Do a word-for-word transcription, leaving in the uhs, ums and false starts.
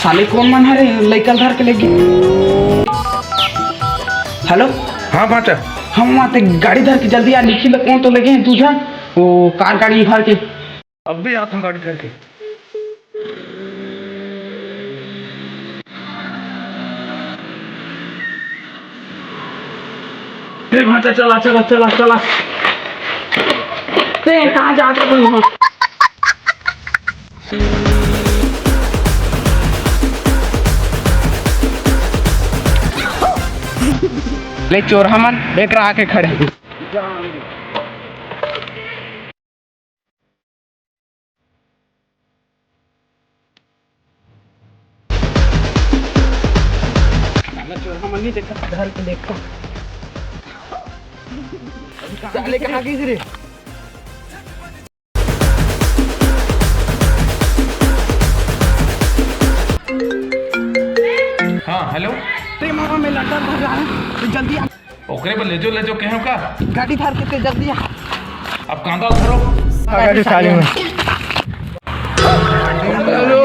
साले कोन मन हरे लइका ल धर के लेगे? हेलो। हाँ भांचा। हम वहाँ ते गाड़ी धर के जल्दी आ, निखिल ल कोन तो लेगे हे दूजा, वो कार गाड़ी भर के। अभी आत हँव गाड़ी धर के। ए भांचा, चला, चला, चला, चला। ए, कहाँ जात हस वहाँ? ले चोरहा मन, बेकरा आके खड़े। साला चोरहा मन नहीं देखा, धर के देखा। साले कहाँ गइस रे? हाँ, हेलो। अरे मामा, मैं लंदन धर रहा हूँ, तो जल्दी आ। ओकरे बर लेजो, लेजो कहेंव का? गाड़ी धर के ते जल्दी आ। अब कांदा धरो। गाड़ी साली में। हेलो।